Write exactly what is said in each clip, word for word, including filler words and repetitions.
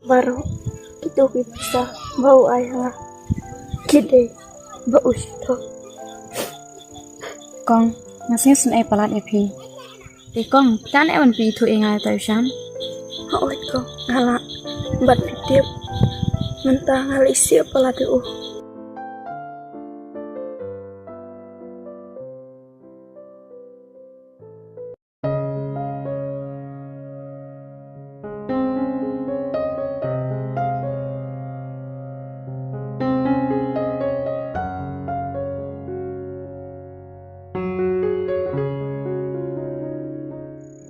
Baroh kito ki pisa ba u ai ha nga ki dei ba u shitom. Kong, nga sngew sngewsih palat ïa phi. Te kong, phi lah ne em ban pynithuh ïa nga ïa uta u Shan? Hooid kong, nga lah. Bad phi tip, mynta nga lah isih palat ïa u.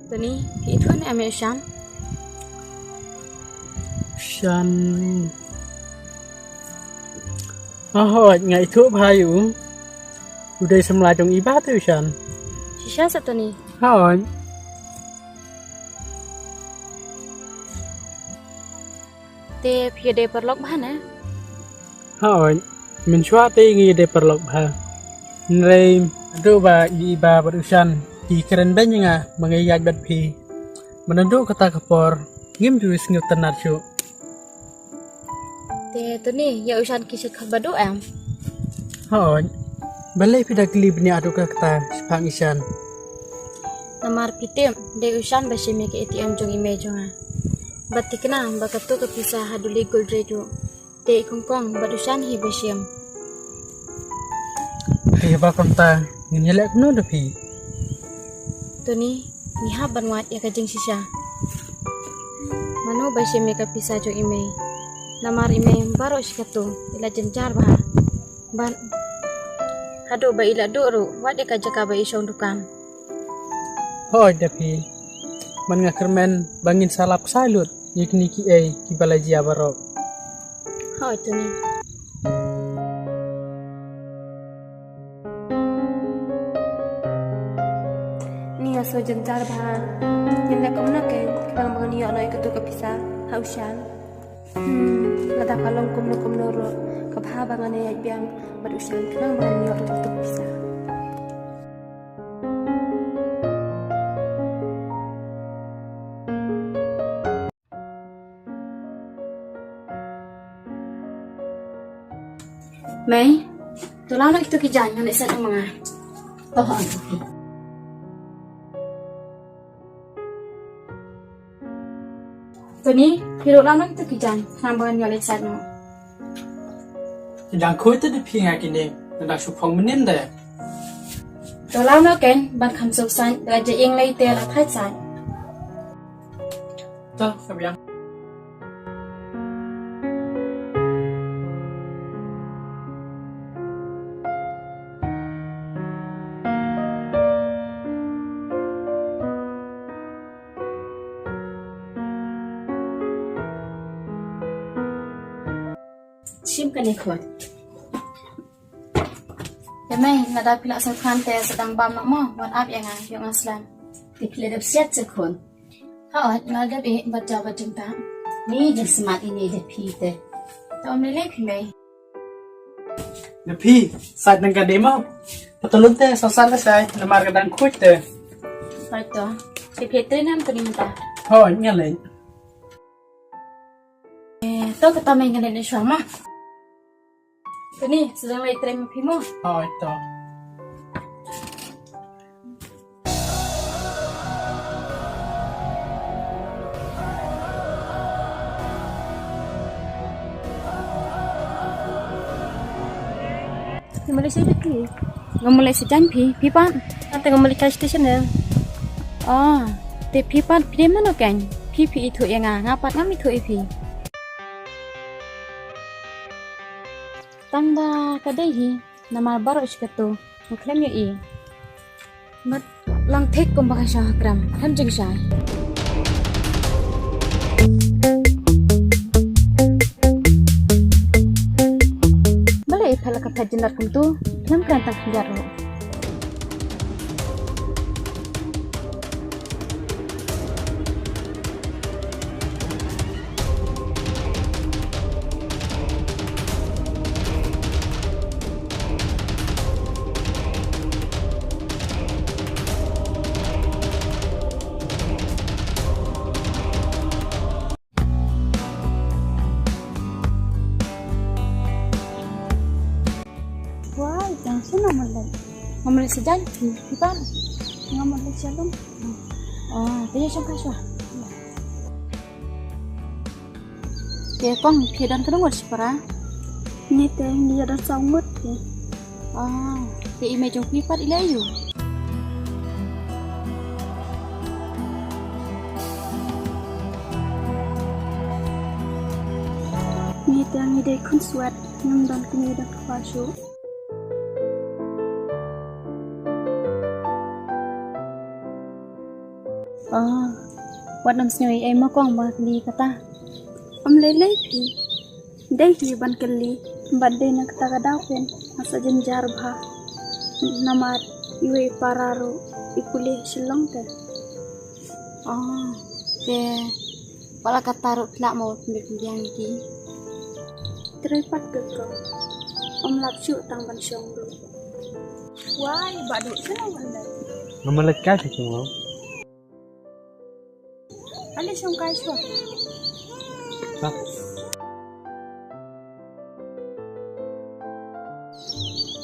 Tony, phi ithuh ne em ïa u Shan? Shan. Ah, hooid, nga ithuh bha ïa u. U dei samla jong i Bah te u Shan. Shisha sa Tony? Hooid. Te phi ïadei paralok bha ne? Hooid, mynshuwa te ngi ïadei paralok bha. Hynrei haduh ba i Bah bad u Shan ki kren beiñ ïa nga ba nga ïaid bad phi. Ba naduh kata ka por ngim ju sngewtynnat shuh. Te Tony, ïa u Shan ki shait khot ba duh em? Hooid. Balei phi da kylli bniah haduh katta shaphang i Shan? Namar phi tip, dei u Shan ba shim ïa ka A T M jong i mei jong nga. Bad thikna ba kato ka pisa ha Duli Gold Rate ruh te i Kongkong bad u Shan hi ba shim. Te haba kumta ngin ïaleh kumno da phi? Tony, ngi hap ban wad ïa ka jingshisha. Mano ba shim ïa ka pisa jong i mei? Namar i mei baroh shi kato i la jynjar bha. Bad haduh ba i la duh ruh wat ïa ka jaka ba i shong dukan. Hooid da phi. Man nga kyrmen ba ngin sa lap ksai lut ïa kine kiei kiba la jia baroh. Hooid Tony. Ni nga sngew jynjar bha. Ngin leh kumno keiñ, khnang ba ngan ïoh noh ïa kato ka pisa ha u Shan. Hmm, lada ka long kumno kumno ruh, ka bha ba ngan ïaid biang bad u Shan khnang ba ngan ïoh ruh kato ka pisa. Mei, to law noh kito ki jaiñ, ngan leit set noh ma nga. To, hooid. Tony, phi ruh law noh kito ki jaiñ, khnang ba ngan ïoh leit set noh. Ki dang khuid te da phi nga kine, nga dang shu phong mynnin de. To law noh keiñ, bad kham suk saiñ, da la jaïing lei te la thait saiñ. To, ka biang. Shim kane khun. Ïa mei, lada phi la sngewthuh te sa dang bam noh mo, wan ap ïa nga, ïoh nga slem. Te phi la dep siat sa khun. Hooid, nga dep ïeh bad jaw bad jingtap. Ni jingsmat ine da phi te. To ym lei lei phi mei. Da phi, sait nang ka dei mo. Patalun te, sa sait la sait, namar ka dang khuid te. Hooid to. Te phi trei nam te ni mynta. Hooid, nga leit. Eh, to kata mei nga leit na shuwa mo. Tony, sa dang leit trei ma phi mo. Hooid to. Phi mut leit shaei phi? Nga mut leit shajan phi, phi pat? Nga te nga mut leit kai station ne. Oh, te phi pat phi dei mano keiñ? Phi phi ithuh ïa nga, nga pat ngam ithuh ïa phi. Tang ba ka dei hi, namar baroh shi kato nga khlem ïohi. Bad lang thik kumba ka shong ha kram, khlem jingshai. Balei i phet la ka phet jyndat kumto, khlem kren tang khyndiat ruh. Ri sejan, phi, phi pan. Nga mut leit sha lum. Oh, te ïa shong kai shuwa. Te kong, phi don katno ngut shipara? Ngi te ngi ïa don saw ngut te. Oh, te i mei jong phi pat i leh aïu? Ngi te ngi dei khun swet, ngim don kmie don kpa shuh. Oh, wat nym sngew ei ei mo kong ba kylli kata. Ym lei lei phi. Dei hi ban kylli, bad dei na kata ka daw phin nga sa jynjar bha. Namar iwei i para ruh i pule ha Shillong te. Oh, te wat la katta ruh phi lah mo pynbeit pynbiang ïa ki. Trei pat ka kong. Ym lap shuh tang ban shong ruh. Wai, Bah Duh, shalom wan dei. Ngam leit kai sha Shillong. Ale shong kai shuwa. Bah.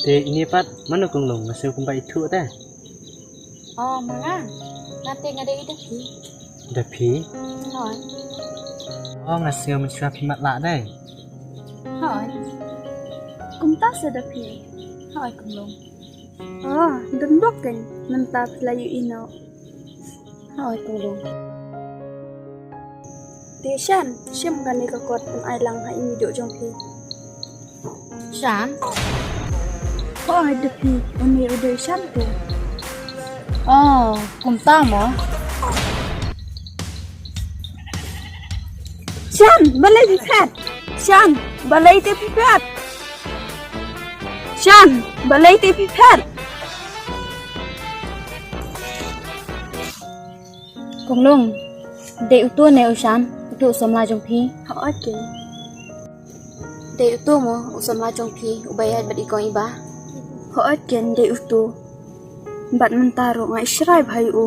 Te ine pat mano Kong Lung, nga sngew kumba ithuh te. Oh, ma nga. Nga te nga dei i Daphi. Daphi? Hooid. Oh, nga sngew mynshuwa phi matlah dei. Hooid. Kumta sa Daphi. Hooid Kong Lung. Oh, don bok kein, mynta phi la ïohi noh. Hooid Kong Lung. Te Shan, shim kane ka kot pyn-ai lang ha i meiduh jong phi. Shan? Hooid Daphi, une u dei Shan te. Oh, kumta mo. Shan, balei phi phet? Shan, balei te phi phet? Shan, balei te phi phet? Kong Lung, dei uto ne u Shan, uto u samla jong phi? Hooid kein. Dei uto mo u samla jong phi uba ïaid bad i kong i bah? Hooid kein, dei uto. Bad mynta ruh nga ïashrai bha ïa u.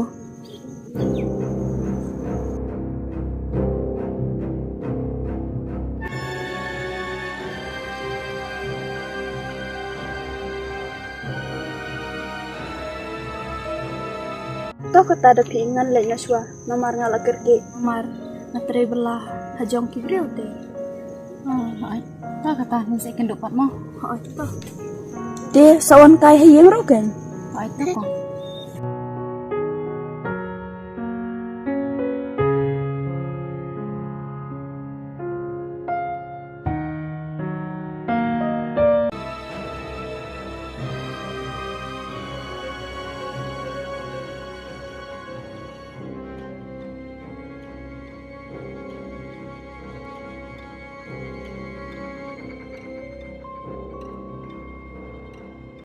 To kata Daphi, ngan leit noh shuwa namar nga la kyrkieh, namar nga trei bylla ha jong ki briew te. Oh, hooid. To kata, ngin sa ïakynduh pat mo. Hooid to. Te sa wan kai ha ïing ruh kein. Hooid to kong.